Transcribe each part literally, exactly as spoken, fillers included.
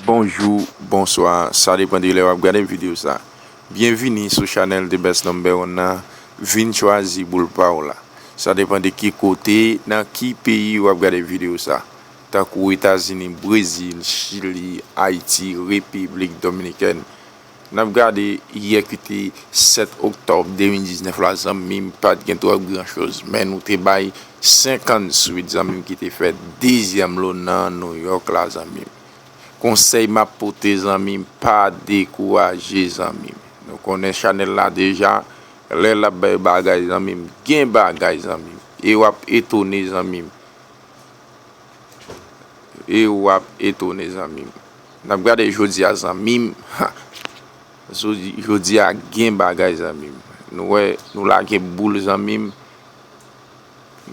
Bonjou, bonswa, sa depann de lè w ap gade videyo sa. Byenvini sou chanèl The Best Number One nan. Vin chwazi boul pa w la. Sa depann de ki kote, nan ki peyi w ap gade videyo sa. Tankou Etazini, Brezil, Chili, Ayiti, Repiblik Dominikèn. N ap gade yè ki te sèt oktòb de mil diznèf la, zanmi m, pa t gen twòp gran choz, men nou te bay senkannwit, zanmi m, ki te fèt dezyèm lo nan New York la, zanmi m. Konsèy m ap pote, zanmi m, pa dekouraje, zanmi m. Nou konnen chanèl la deja, lè l ap bay bagay, zanmi m, gen bagay, zanmi m. E w ap etone, zanmi m. E w ap etone, zanmi m. N ap gade jodi a, zanmi m. Ha! Jodi, jodi a gen bagay, zanmi m. Nou wè, nou lage boul, zanmi m.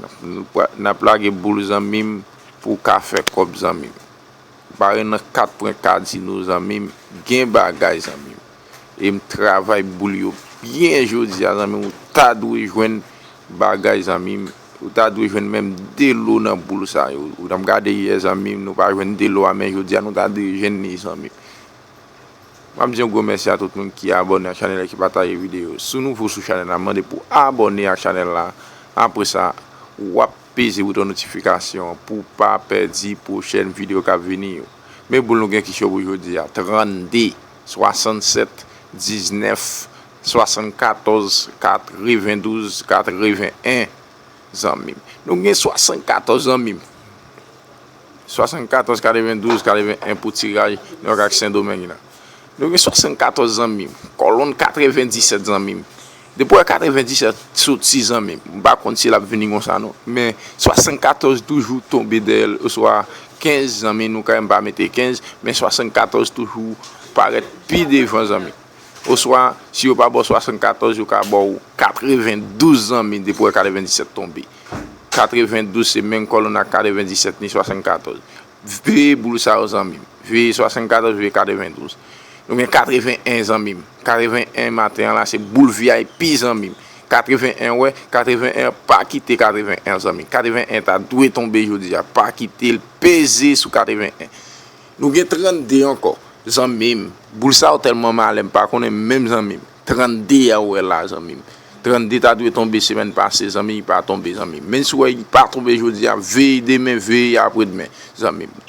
N ap, nou pra-, n ap lage boul, zanmi m, pou w ka fè kòb, zanmi m. Bare nan kat pwen kadino, zanmi m. Gen bagay, zanmi m. E m travay boul yo byen jodi a, zanmi m. Ou ta dwe jwenn bagay, zanmi m. Ou ta dwe jwenn menm de lo nan boul sa yo. Ou t ap gade yè, zanmi m, nou pa jwenn de lo a, men jodi a nou ta dwe jwenn li, zanmi m. M ap di yon gwo mèsi a tout moun ki abòne ak chanèl la, ki pataje videyo. Si w nouvo sou chanèl la, mande pou w abòne ak chanèl la. Apre sa, w ap peze bouton notifikasyon pou w pa pèdi pwochèn videyo k ap vini yo. Men boul nou gen ki cho pou jodi a, trannde, swasannsèt, diznèf, swasannkatòz, katrevendouz, katreven en, zanmi m. Nou gen swasannkatòz, zanmi m. Swasannkatòz, katrevendouz, katreven en pou tiraj New York ak Sendomeng la. Nou gen swasannkatòz, zanmi m. Kòlonn katrevendisèt, zanmi m. Depi w wè katrevendisèt soti, zanmi m, m pa konn si l ap vini konsa non. Men swasannkatòz toujou tonbe dèyè l, oswa kenz, zanmi m, nou ka menm pa mete kenz, men swasannkatòz toujou parèt pi devan, zanmi m. Oswa, si yo pa ba w swasannkatòz, yo ka ba w katrevendouz, zanmi m, depi w wè katrevendisèt tonbe. Katrevendouz se menm kòlonn ak katrevendisèt ni swasannkatòz. Veye boul sa yo, zanmi m. Veye swasannkatòz, veye katrevendouz. Nou gen katreven en, zanmi m. Katreven en maten an la, se boul V I P, zanmi m. Katreven en, wè, katreven en, pa kite katreven en, zanmi m. Katreven en ta dwe tonbe jodi a. Pa kite l, peze sou katreven en. Nou gen trannde ankò, zanmi m. Boul sa yo tèlman malè, m pa konnen menm, zanmi m. Trannde a w wè la, zanmi m. Trannde ta dwe tonbe semèn pase, zanmi, li pa tonbe, zanmi m. Menm si w wè li pa tonbe jodi a, veye demen, veye apre demen, zanmi m.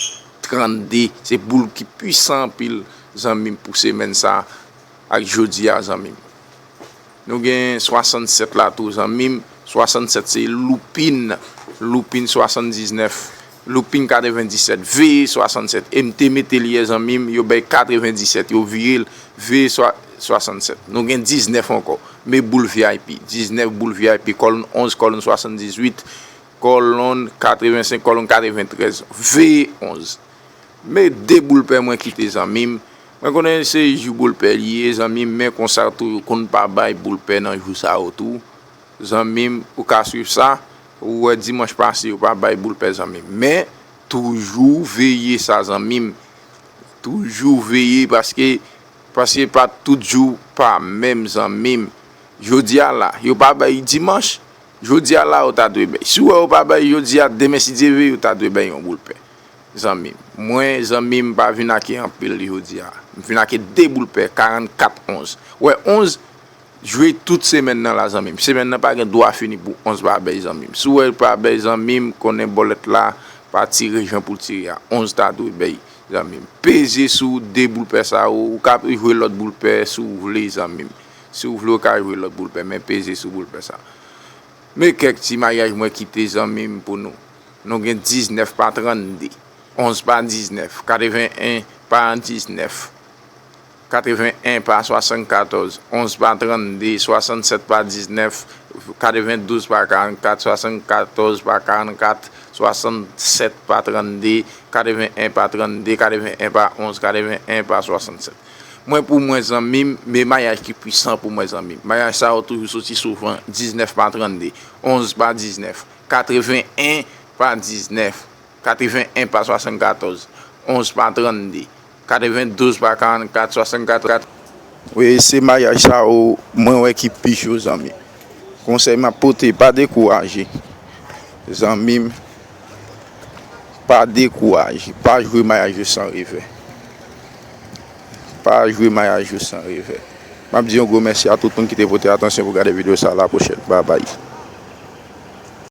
Trannde, se boul ki pwisan anpil, zanmi m, pou semèn sa ak jodi a, zanmi m. Nou gen swasannsèt la tou, zanmi m. Swasannsèt se loupin. Loupin swasanndiznèf. Loupin katrevendisèt. Veye swasannsèt. E m te mete l yè, zanmi m. Yo bay katrevendisèt. Yo vire l. Veye swa-, swasannsèt. Nou gen diznèf ankò. Men boul V I P. Diznèf boul V I P. Kòlonn onz, kòlonn swasanndizuit. Kòlonn katrevensenk, kòlonn katreventrèz. Veye onz. Men de boul pè mwen kite, zanmi m. Mwen konnen se jou boul pè li ye, zanmi m, men konsa tou, yo konn pa bay boul pè nan jou sa yo tou. Zanmi m, ou ka swiv sa, ou wè dimanch pase, yo pa bay boul pè, zanmi m. Men, toujou veye sa, zanmi m. Toujou veye, paske, paske pa tout jou pa menm, zanmi m. Jodi a la, yo pa bay dimanch, jodi a la, yo ta dwe bay. Si w wè yo pa bay jodi a, demen, si Dye vle, yo ta dwe bay yon boul pè. Zanmi m. Mwen, zanmi m, pa vin ake anpil jodi a. M vin ake de boul pè, karannkat onz. Wè, onz, jwe tout semèn nan la, zanmi m. Semèn nan pa gen dwa fini pou onz pa bay, zanmi m. Si w wè l pa bay, zanmi m, konnen bòlèt la pa tire jan pou l tire a. Onz ta dwe bay, zanmi m. Peze sou de boul pè sa yo, ou ka jwe lòt boul pè si w vle, zanmi m. Si w vle, ou ka jwe lòt boul pè, men peze sou boul pè sa. Men kèk ti mayaj mwen kite, zanmi m, pou nou. Nou gen diznèf pa trannde, onz pa diznèf, katreven en pa diznèf, katreven en pa swasannkatòz, onz pa trannde, swasannsèt pa diznèf, katrevendouz pa karannkat, swasannkatòz pa karannkat, swasannsèt pa trannde, katreven en pa trannde, katreven en pa onz, katreven en pa swasannsèt. Mwen pou mwen, zanmi m, men mayaj ki pwisan pou mwen, zanmi m. Mayaj sa yo toujou soti souvan, diznèf pa trannde, onz pa diznèf, katreven en pa diznèf, katreven en pa swasannkatòz, onz pa trannde, katrevendouz pa karannkat, swasannkatòz. Wi, se mayaj sa yo, mwen wè ki pi cho, zanmi. Konsèy m ap pote, pa dekouraje. Zanmi m, pa dekouraje. Pa jwe mayaj yo san revè. Pa jwe mayaj ou san revè. M ap di yon gwo mèsi a tout moun ki te pote atansyon pou gade videyo sa a. La pwochèn. Babay.